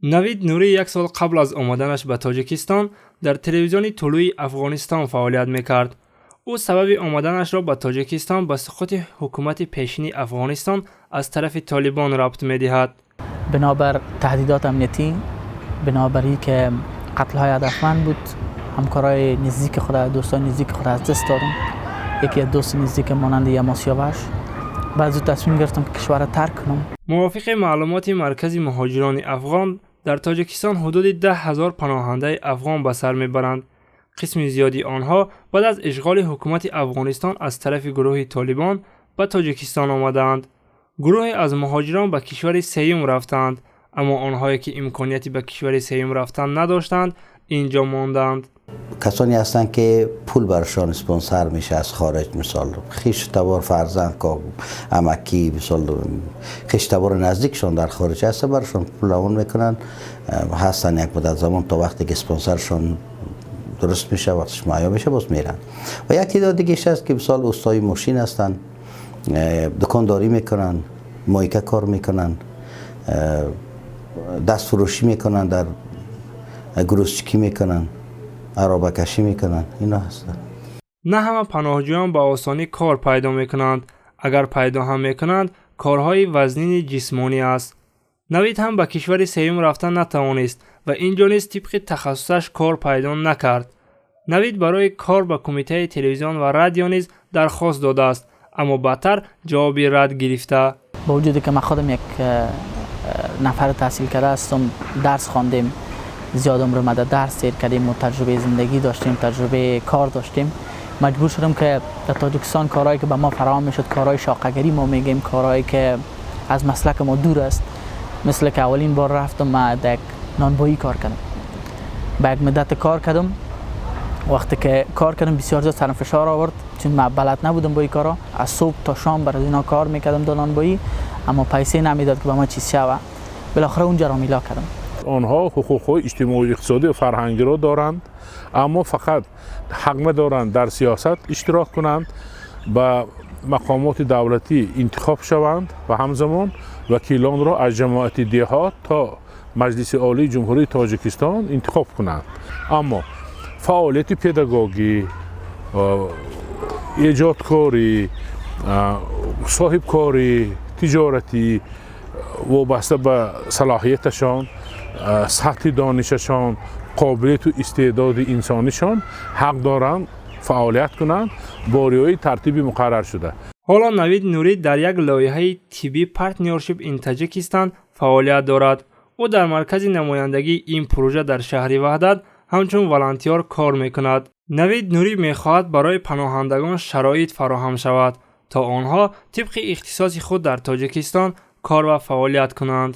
Навид Нурӣ як сол қабл аз омаданаш ба Тоҷикистон дар телевизиони Тулӯи Афғонистон фаъолият мекард. Ӯ сабаби омаданашро ба Тоҷикистон ба суқути ҳукумати пешини Афғонистон аз тарафи Толибон рабт медиҳад. بنابر تهدیدات امنیتی، بنابر که قتل های هدفمند بود، همکارای نزدیک خود، دوستان نزدیک خود از دست دادم. یکی از دوست نزدیک مانند یما سیاوش. بعد تصمیم گرفتم که کشور را ترک کنم. Мувофиқи маълумоти Маркази муҳоҷирони афғон, дар Тоҷикистон ҳудуди 10 000 паноҳандаи афғон ба сар мебаранд. Қисми зиёди онҳо баъд аз ишғоли ҳукумати Афғонистон аз тарафи гурӯҳи Толибон ба Тоҷикистон омадаанд. Гурӯҳе аз муҳоҷирон ба кишвари сеюм рафтаанд, аммо онҳое ки имконияти ба кишвари сеюм рафтан надоштанд, ин ҷо монданд. کسانی هستند که پول برشان اسپانسر میشه از خارج، مثال خویش تبار، فرزند، عمکی، مثال خویش تبار نزدیکشان در خارج هست، برشان پول روان میکنن. هستن یک مدت زمان تا وقتی که اسپانسرشان درست میشه، وقتش مهیا میشه، باز میرن. و یک تعداد دیگه هست که مثال استای ماشین هستن، دکانداری میکنن، مایکه کار میکنن، دست فروشی میکنن، در грузчики میکنن، عرابه کشی میکنن، اینا هستن. На ҳама паноҳҷӯён ба осонӣ кор пайдо мекунанд. Агар пайдо ҳам мекунанд, корҳои вазнини ҷисмонӣ аст. Навид ҳам ба кишвари сеюм рафта натавонист ва ин ҷо низ тибқи тахассусаш кор пайдо накард. Навид барои кор ба Кумитаи телевизион ва радио низ дархост додааст, аммо баъдтар ҷавоби рад гирифта. با وجودی که من خودم یک نفر تحصیل کرده هستم، درس خواندیم، زیاد عمر ما درس تیر کردیم و تجربه زندگی داشتیم، تجربه کار داشتیم، مجبور شدم که در تاجیکستان کارهایی که به ما فراهم میشد، کارهای شاقه‌گری ما میگیم، کارهایی که از مسلک ما دور است. مثل که اولین بار رفتم، ما در یک نانوایی کار کردم. به یک مدت کار کردم. وقتی که کار کردم، بسیار زیاد سرم فشار آورد، چون من بلد نبودم با این کارا. از صبح تا شام برای اینا کار میکردم در نانوایی، اما پیسه نمیداد که به ما چیز شوه. بالاخره اونجا را میلا کردم. Онҳо ҳуқуқҳои иҷтимоӣ, иқтисодӣ ва фарҳангиро доранд, аммо фақат ҳақ надоранд дар сиёсат иштирок кунанд, ба мақомоти давлатӣ интихоб шаванд ва ҳамзамон вакилонро аз ҷамоати деҳот то Маҷлиси Олии Ҷумҳурии Тоҷикистон интихоб кунанд. Аммо фаъолияти педагогӣ, эҷодкорӣ, соҳибкорӣ, тиҷоратӣ вобаста ба салоҳияташон, сатҳи донишашон, қобилияту истеъдоди инсонишон ҳақ доранд фаъолият кунанд бо риояи тартиби муқарраршуда. Ҳоло Навид Нурӣ дар як лоиҳаи TB Partnership in Tajikistan фаъолият дорад. Ӯ дар маркази намояндагии ин пурӯжа дар шаҳри Ваҳдат ҳамчун волонтёр кор мекунад. Навид Нурӣ мехоҳад, барои паноҳандагон шароит фароҳам шавад, то онҳо тибқи ихтисоси худ дар Тоҷикистон кор ва фаъолият кунанд.